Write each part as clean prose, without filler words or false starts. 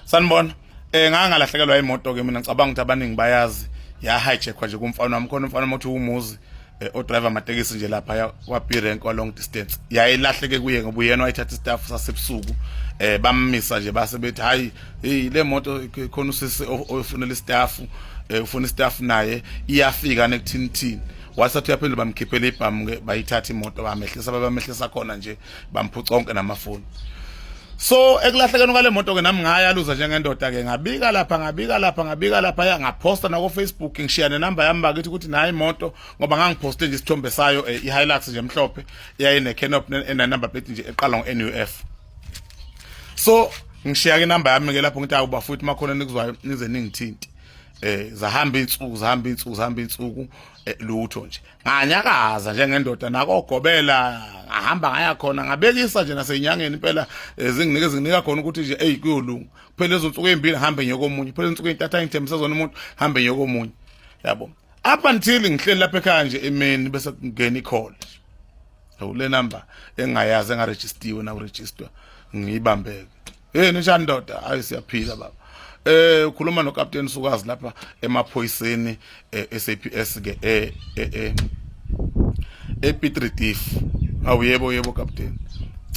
Sanibona. Ngangalahlekelwa imoto ke mina, ngicabanga ukuthi abaningi bayazi, ya hijackwa nje kumfana wami. Khona umfana othi umuzi o driver amatekisi nje lapha kwa B rank wa long distance, yayilahleke kuye ngoba uyena wayithatha istaff sasebusuku. Bammisa nje, base bethi, "Hayi, hey, le moto khona usisi ofunela istaff, ufuna istaff naye, iyafika nekuthini thini." Wasathi uyaphendula, bamkhiphela ibhamu ke, bayithatha imoto, bamehlisa, bamehlisa khona nje, bamphuca onke namafoni. So ekulahlekeni kwale moto ke, nami ngayaluza njengendoda ke, ngabika lapha, ngabika lapha, ngabika lapha, ya, ngaphosta nako Facebook, ngishiya nenamba yami bakithi ukuthi nayi imoto, ngoba ngangiphoste nje isithombe sayo, i-Hilux nje emhlophe, yayine canopy ena number plate nje eqala ngo-NUF. So ngishiya ke inamba yami ke lapho, ngithi, "Awu bafuthi, makhona nikuzwayo, nize ningithinte." Zahamba insuku, zahamba insuku, zahamba insuku, lutho nje. Nganyakaza njengendoda nakogobela, ngahamba ngaya khona, ngabekisa nje nasenyangeni impela, zinginike, zinginika khona ukuthi nje, hey, kuyolunga. Kuphela lezo nsuku ezimbili, ngihambe ngiye komunye. Phela insuku ezintathu angithembise zona umuntu, hambe ngiye komunye, yabo, up until ngihleli lapha ekhaya nje emini, bese kungena i-call. Awu, le number engayazi, engarejistiwe na uregister, ngiyibambeke. "Hey, ninjani ndoda?" "Hayi, siyaphila baba." Ukhuluma noCaptain Sukazi lapha emaphoyiseni, SAPS ke ePiet Retief." "Awu yebo, yebo captain."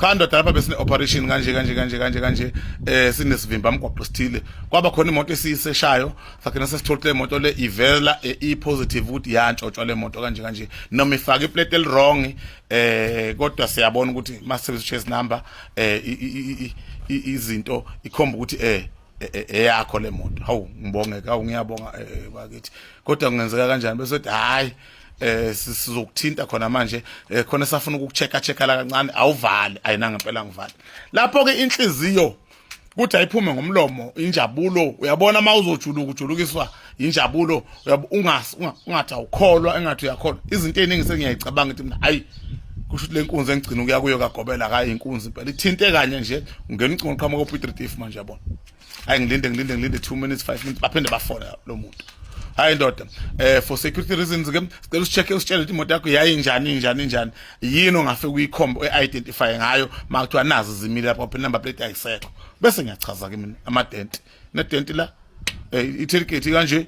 "Cha ndoda, lapha besine operation kanje kanje kanje kanje kanje, sinesivimba mgwaqo sithile, kwaba khona imoto esiyiseshayo, sagcina sesithola le moto le ivela i positive ukuthi yantshontshwa le moto kanje kanje, noma ifaka iplate eli wrong, kodwa siyabona ukuthi masebenzisa chassis number, izinto ikhomba ukuthi eyakho le moto." "Hawu, ngibonge, hawu, ngiyabonga bakithi, kodwa kungenzeka kanjani?" Bese ethi, "Hayi, sizokuthinta khona manje, khona safuna ukukuchecka checka la kancane, awuvali." Ayina, ngempela ngivale lapho ke, inhliziyo kuthi ayiphume ngomlomo, injabulo, uyabona uma uzojuluka, ujulukiswa injabulo, uyabo, ungathi awukholwa, engathi uyakholwa. Izinto eziningi sengiyayicabanga ukuthi mina, hayi, kusho ukuthi le nkunzi engigcina ukuya kuyo kagobela kayi inkunzi impela, ithinte kanye nje, ungena ucingo, qhamuka koPiet Retief manje, yabona. Hayi, ngilinde, ngilinde, ngilinde 2 minutes, 5 minutes, baphinde bafona lo muntu. "Hayi ndoda, for security reasons ke, sicela usicheck, usitshele ukuthi imoto yakho yayinjani, injani, injani, yini ongafike uyikhombe, uyidentify ngayo makuthiwa nazi zimile lapho, phela number plate ayisekho." Bese ngiyachaza ke mina, amadent nedent la, i-tailgate kanje,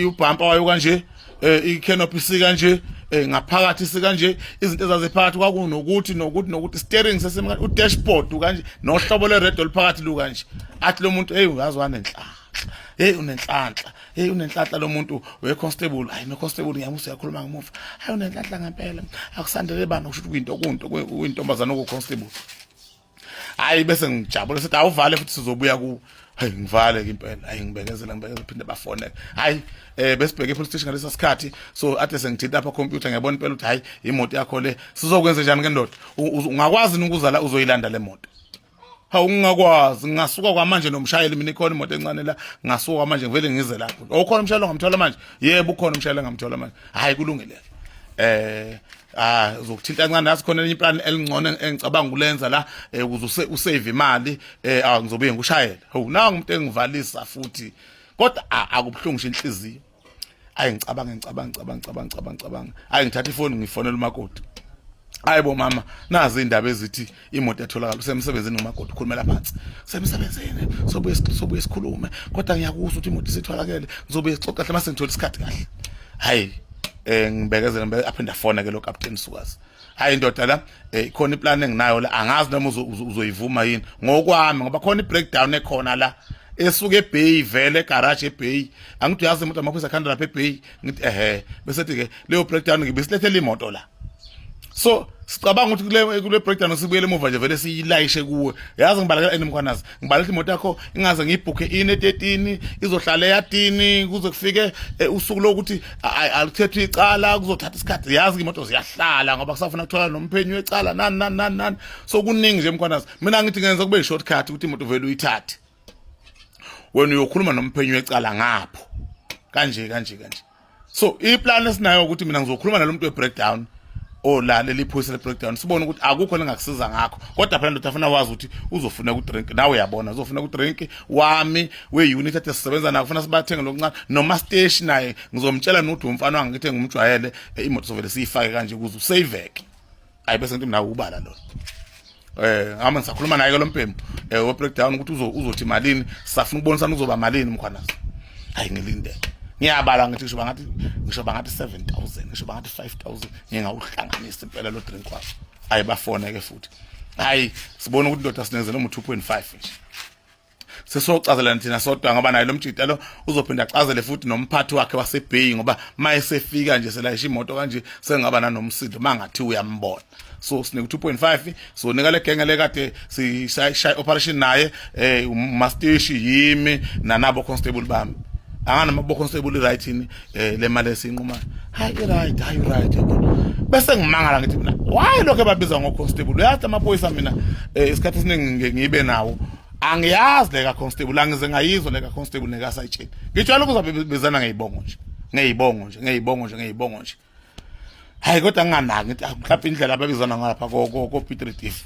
ubumper wayo kanje, i-canopy kanje, ngaphakathi sikanje, izinto ezaziphakathi kwakunokuthi nokuthi nokuthi, steering sesimi, udashboard kanje, nohlobo le-red oluphakathi lukanje. Athi lo muntu, "Hey, uyazi wanenhlanhla, hey, unenhlanhla, hey, unenhlanhla lo muntu we constable. Hayi, no constable ngiyamusa, uyakhuluma ngemuva. Hayi, unenhlanhla ngempela, akusandele bani, kusho ukuthi kuyinto kunto kuyintombazana oku constable." Hayi, bese ngijabula, sithi, "Awuvale futhi, sizobuya ku." Hayi, ngivale ke impela. Hayi, ngibekezela, ngibekezela, phinde bafone. Hayi, besibheke e-police station ngalesa sikhathi, so ade sengithinta lapha computer, ngiyabona impela ukuthi hayi, imoto yakho le. "Sizokwenza njani ke ndoda? Ungakwazi ukuza la uzoyilanda le moto?" "Hawu, ngingakwazi, ngingasuka kwamanje nomshayeli mina, ikhona imoto encane la, ngingasuka kwamanje ngivele ngize lapho." "Ukhona umshayeli ongamthola manje?" "Yebo, ukhona umshayeli engamthola manje." "Hayi, kulungile. Uzokuthinta kancane, nathi khona enye iplan elingcono engicabanga ukulenza la, ukuze usave imali, ngizobuye ngikushayele." Hawu, nangu umuntu engivalisa futhi, kodwa akubuhlungu nje inhliziyo. Ayi, ngicabanga, ngicabanga, ngicabanga, ngicabanga, ngicabanga, ngicabanga. Ayi, ngithatha ifoni, ngifonela umakoti. "Hayi bo mama, nazi indaba ezithi imoto yatholakala." Usemsebenzini umakoti, ukhulumela phansi, "Semsebenzini, sobuye sikhulume, kodwa ngiyakuzwa ukuthi imoto isitholakele. Ngizobuye sixoxe kahle mase ngithola isikhathi kahle." Hayi, ngibekezela, ngibe aphinda afona ke lo Captain Sukazi. "Hayi ndoda, la ikhona iplan enginayo la, angazi noma uzoyivuma yini ngokwami, ngoba khona i-breakdown ekhona la esuke eBay, vele egarage eBay. Angithi uyazi imoto amaphoyisa akhanda lapha eBay?" Ngithi, "Ehe." Bese ke leyo breakdown ngibisilethe imoto la, so sicabanga ukuthi kule breakdown sibuyele emuva nje, vele siyilayishe kuwe. Yazi ngibalekela eNmkhwanazi, ngibalekela imoto yakho ingaze ngiyibhukhe in e13, izohlala eyadini kuze kufike usuku lokuthi alithethwe icala, kuzothatha isikhathi. Yazi imoto ziyahlala ngoba kusafuna kuthola nomphenyi wecala, nani nani nani nani, so kuningi nje Mkhwanazi. Mina ngithi ngenza kube shortcut ukuthi imoto vele uyithathe, wena uyokhuluma nomphenyi wecala ngapho kanje kanje kanje. So iplan esinayo ukuthi mina ngizokhuluma nalomuntu we-breakdown, ola leli phoyisa le-breakdown, sibone ukuthi akukho lengakusiza ngakho. Kodwa phela ndoda, afuna wazi ukuthi uzofuna ku-drink nawe, uyabona, uzofuna ku-drink wami we-unit ade sisebenza nayo, kufuna sibathenge lokuncane, noma station naye ngizomtshela nokuthi umfana wangithi ngumjwayele, imoto sovele siyifake kanje ukuze usaveke." Hayi, bese ngithi mina ubala lona. Ngama ngisakhuluma naye ke lo mbhemu we breakdown ukuthi uzothi malini, sisafuna ukubonisana uzoba malini Mkhwanazi. Hayi, ngilinde, ngiyabala, ngithi ngisho bangathi 7000, ngisho bangathi 5000, ngingawuhlanganisa impela lo drink wakho. Hayi, bafone ke futhi. Hayi, sibona ukuthi indoda sinenzele mu 2.5 nje, sesocazela thina sodwa, ngoba naye lo mjita lo uzophinda acazele futhi nomphathi wakhe waseBay, ngoba mayesefika nje selayisha imoto kanje sengaba nanomsindo mangathi uyambona. So sinika 2.5, so nika le genge le kade sishaya operation naye, umastishi yimi nanabo constable bami. Angana bo constable, right ini le mali esinqumayo? Hayi, right, hayi, right, yabona. Bese ngimangala ngithi mina, why lokho ebabiza ngo constable? Uyazi amaphoyisa, mina isikhathi esiningi ngibe nawo, angiyazi le ka constable, angize ngayizwa le ka constable nekasayitsheni. Ngijwayele ukuza bezana ngeyibongo nje, ngeyibongo nje, ngeyibongo nje, ngeyibongo nje. Hayi, kodwa nginganaki, ngithi mhlawumbe indlela ababizana ngapha ko Piet Retief.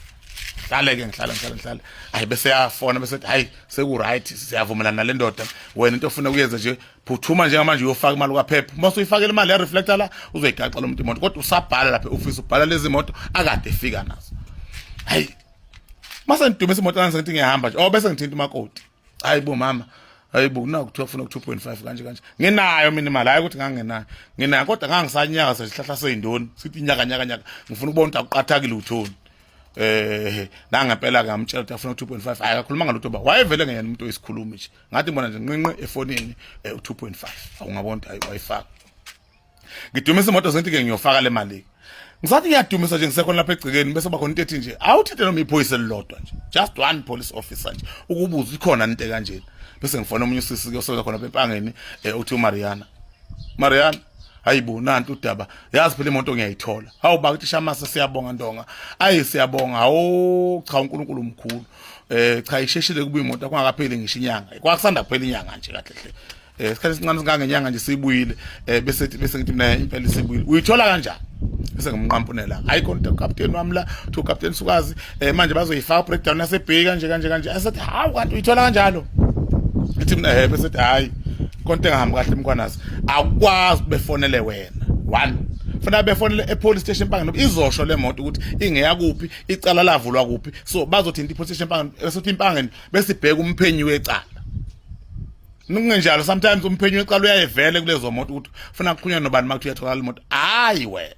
Hlale ke, ngihlale, ngihlale, ngihlale. Hayi, bese yafona, bese hayi, seku right, siyavumelana nale ndoda. Wena into ofuna kuyenza nje, phuthuma njengamanje uyofaka imali kwaPep. Uma usuyifakela imali ya reflector la, uzoyigaxa lo muntu imoto, kodwa usabhala lapha e-office, ubhala lezi moto akade efika nazo. Hayi, mase ngidumisa imoto ngithi ngiyahamba nje, oh, bese ngithinta umakoti. Hayi bo mama, hayi bo, naku kuthiwa kufuna ku-2.5 kanje kanje. Nginayo mina imali, hayi ukuthi ngangenayo, nginayo, kodwa ngangisanyakaza isihlahla seyindoni, sithi nyaka nyaka nyaka, ngifuna ukubona ukuthi akuqathaki luthoni. Nangempela ke ngamtshela ukuthi afuna 2.5. Hayi, akakhuluma ngalutho ba wayevele ngeyena umuntu oyisikhulumi nje. Ngathi ngibona nje nqinqi efonini, u2.5, awungabona ukuthi hayi, wayifaka. Ngidumisa imoto zenthi ke ngiyofaka le mali. Ngisathi ngiyadumisa nje, ngisekhona lapha egcekeni, bese bakhona into ethi nje awuthinte noma iphoyisa elilodwa nje, just one police officer nje, ukubuza ikhona into kanjena. Bese ngifona omunye usisi kuyosebenza khona empangeni, uthi uMariana. Mariana, hayibo, nanti udaba, yazi phela imoto ngiyayithola. Hawu bakithi Shamase, siyabonga Ndonga, ayi siyabonga. Hawu cha, uNkulunkulu omkhulu. Cha, isheshile kuba imoto kungakapheli ngisho inyanga, kwakusanda kuphela inyanga nje kahle hle, isikhathi esincane singangenyanga nje sibuyile. Bese ngithi mina, impela isibuyile, uyithola kanjani? Bese ngimqampunela, hayi khona captain wami la, uthi captain Sukazi, manje bazoyifaka breakdown yasebheki kanje kanje kanje. Asethi, hawu, kanti uyithola kanjalo? Ngithi mina bese ethi, hayi, konke engahambi kahle Mkhwanazi, akukwazi befonele wena one, funa befonele e-police station Empangeni, izosho le moto ukuthi ingeyakuphi, icala lavulwa kuphi. So bazothinta i-police station Empangeni, bese uthi Empangeni besibheka umphenyi wecala. Kungenjalo, sometimes umphenyi wecala uyayevele kulezo moto ukuthi funa kuxhunywa nobani makuthi uyatholakala imoto, hayi wena.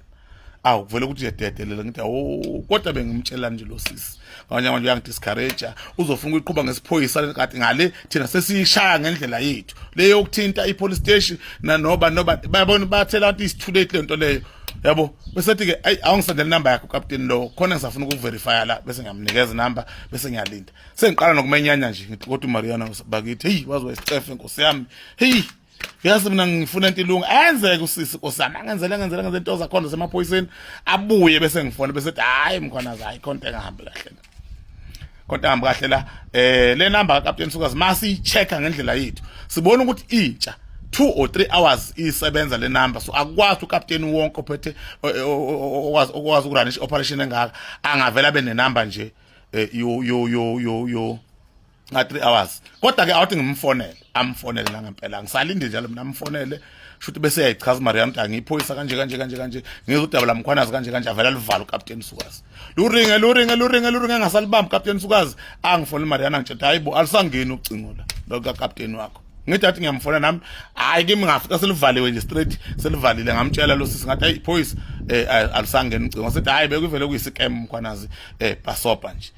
Awu, kuvele ukuthi uyadedelela. Ngithi awu, kodwa bengimtshela nje lo sisi ngabanye manje uyangidiscourage, uzofuna ukuyiqhuba ngesiphoyisa, kanti ngale thina sesiyishaya ngendlela yethu leyo yokuthinta i-police station nanoba noba bayabona, bathela ukuthi is too late lento leyo, yabo. Bese ke ayi, awungisendele inamba yakho captain lo, khona ngisafuna ukuverifya la. Bese ngiyamnikeza inamba, bese ngiyalinda. Sengiqala nokumenyanya nje, ngithi kodwa uMariana bakithi, hey, wazi wayisicefe nkosi yami. Hey, yazi mina ngifuna into ilunga enzeke usisi nkosi yami, angenzele ngenzele ngenze into zakhona zasemaphoyiseni, abuye. Bese ngifona, bese ethi, hayi Mkhwanazi, hayi, khonto engahambi kahle la, konke engahambi kahle la. Le number kaCaptain Sukazi, masiyi-checka ngendlela yethu, sibona ukuthi intsha 2 or 3 hours isebenza le number. So akwazi uCaptain wonke ophethe okwazi ukuranisha operation engaka angavela abe nenumber nje yo yo yo yo yo nga 3 hours. Kodwa ke awuthi ngimfonele, amfonele nangempela, ngisalinde njalo mina amfonele, shuthi bese yayichaza Mariam ukuthi angiyiphoyisa kanje kanje kanje kanje, ngizwe udaba laMkhwanazi kanje kanje. Avela livala uCaptain Sukazi, luringe, luringe, luringe, luringe, engasalibambi uCaptain Sukazi. Angifonele Mariana, ngitshela, hayibo, alisangeni ucingo la lo kaCaptain wakho. Ngithi athi ngiyamfona nami, hayi, kimi ngafika selivaliwe nje straight, selivalile. Ngamtshela lo sisi, ngathi hayi phoyisa, alisangeni ucingo. Sithi hayi, bekuvele kuyiscam Mkhwanazi, basopa nje.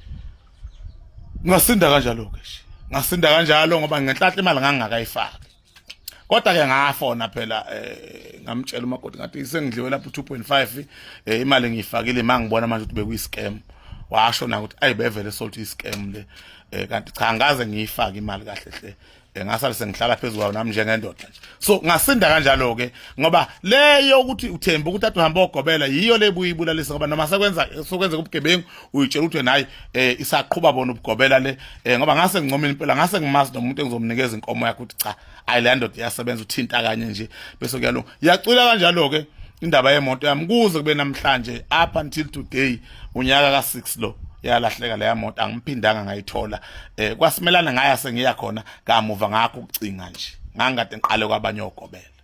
Ngasinda kanjalo ke nje, ngasinda kanjalo, ngoba ngenhlanhla imali ngangingakayifaki. Kodwa ke ngafona phela, ngamtshela umakoti, ngathi sengidliwe lapho 2.5, imali ngiyifakile, mangibona manje ukuthi bekuyi-scam. Washo na ukuthi ayibevele sothi i-scam le, kanti cha, ngaze ngiyifake imali kahle hle, ngasale sengihlala phezulu kwayo nami njengendoda nje. So ngasinda kanjalo ke, ngoba leyo ukuthi uthemba ukuthi ade uhamba ogobela yiyo lebuye ibulalisa, ngoba noma sekwenza sokwenzeka ubugebengu uyitshela ukuthi wena hayi, isaqhuba bona ubugobela le, ngoba ngase ngincomile impela, ngase ngimazi nomuntu engizomnikeza inkomo yakhe ukuthi cha, ayi, le ndoda iyasebenza, uthinta kanye nje bese kuyalunga. Yacwila kanjalo ke indaba yemoto yami kuze kube namhlanje, up until today, unyaka ka6 lo yalahleka leya moto, angiphindanga ngayithola. Kwasimelana ngaya sengiya khona kamuva ngakho ukucinga nje, ngangikade ngiqale kwabanye ogobela.